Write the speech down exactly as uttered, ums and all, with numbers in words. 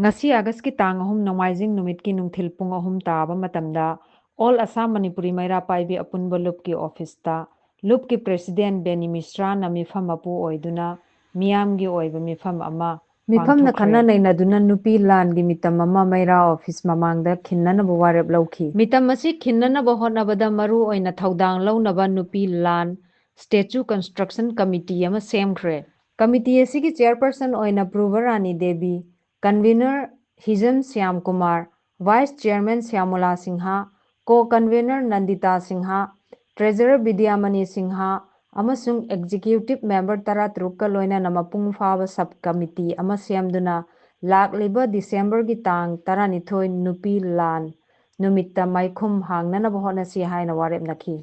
ꯉꯁꯤ ꯑꯥꯒꯁꯀꯤ ꯇꯥꯡ ꯑꯍꯨꯝ ꯅꯣꯡꯃꯥꯏꯖꯤꯡ ꯅꯨꯃꯤꯠꯀꯤ ꯅꯨꯡꯊꯤꯜ ꯄꯨꯡ ꯑꯍꯨꯝ ꯇꯥꯕ ꯃꯇꯝꯗ All Assam Manipuri ꯃꯩꯔꯥ ꯄꯥꯏꯕꯤ ꯑꯄꯨꯟꯕ ꯂꯨꯞꯀꯤ ꯑꯣꯐꯤꯁꯇ ꯂꯨꯞꯀꯤ ꯄ꯭ꯔꯦꯁꯤꯗꯦꯟ ꯕꯦꯅꯤ ꯃꯤꯁ꯭ꯔꯥꯅ ꯃꯤꯐꯝ ꯃꯄꯨ ꯑꯣꯏꯗꯨꯅ ꯃꯤꯌꯥꯝꯒꯤ ꯑꯣꯏꯕ ꯃꯤꯐꯝ ꯑꯃ ꯃꯤꯐꯝꯅ ꯄꯥꯡꯊꯣꯛꯈ꯭ꯔꯦ꯫ ꯈꯟꯅ ꯅꯩꯅꯗꯨꯅ ꯅꯨꯄꯤ ꯂꯥꯟꯒꯤ ꯃꯤꯇꯝ ꯑꯃ ꯃꯩꯔꯥ ꯑꯣꯐꯤꯁ ꯃꯃꯥꯡꯗ ꯈꯤꯟꯅꯅꯕ ꯋꯥꯔꯦꯞ ꯂꯧꯈꯤ꯫ ꯃꯤꯇꯝ ꯑꯁꯤ ꯈꯤꯟꯅꯅꯕ ꯍꯣꯠꯅꯕꯗ ꯃꯔꯨ ꯑꯣꯏꯅ ꯊꯧꯗꯥꯡ ꯂꯧꯅꯕ ꯅꯨꯄꯤ ꯂꯥꯟ ꯁ꯭ꯇꯦꯆꯨ ꯀꯟꯁꯇ꯭ꯔꯛꯁꯟ ꯀꯃꯤꯇꯤ ꯑꯃ ꯁꯦꯝꯈ꯭ꯔꯦ꯫ ꯀꯃꯤꯇꯤ ꯑꯁꯤꯒꯤ ꯆꯦꯌꯔꯄꯔꯁꯟ ꯑꯣꯏꯅ ꯄ꯭ꯔꯨꯚꯔꯥꯅꯤ ꯗꯦꯕꯤ, ꯀꯟꯚꯤꯅꯔ ꯍꯤꯖꯝ ꯁ꯭ꯌꯥꯝ ꯀꯨꯃꯥꯔ, ꯚꯥꯏꯁ ꯆꯦꯌꯔꯃꯦꯟ ꯁ꯭ꯌꯥꯃꯨꯂꯥ ꯁꯤꯡꯍ, ꯀꯣ ꯀꯟꯚꯤꯅꯔ ꯅꯟꯗꯤꯇꯥ ꯁꯤꯡꯍ, ꯇ꯭ꯔꯦꯖꯔꯔ ꯕꯤꯗ꯭ꯌꯥꯃꯅꯤ ꯁꯤꯡꯍ ꯑꯃꯁꯨꯡ ꯑꯦꯛꯖꯤꯀ꯭ꯌꯨꯇꯤꯚ ꯃꯦꯝꯕꯔ ꯇꯔꯥꯇꯔꯨꯛꯀ ꯂꯣꯏꯅꯅ ꯃꯄꯨꯡ ꯐꯥꯕ ꯁꯕ ꯀꯃꯤꯇꯤ ꯑꯃ ꯁꯦꯝꯗꯨꯅ ꯂꯥꯛꯂꯤꯕ ꯗꯤꯁꯦꯝꯕꯔꯒꯤ ꯇꯥꯡ ꯇꯔꯥꯅꯤꯊꯣꯏ ꯅꯨꯄꯤ ꯂꯥꯟ ꯅꯨꯃꯤꯠꯇ ꯃꯥꯏꯈꯨꯝ ꯍꯥꯡꯅꯅꯕ ꯍꯣꯠꯅꯁꯤ ꯍꯥꯏꯅ ꯋꯥꯔꯦꯞꯅꯈꯤ꯫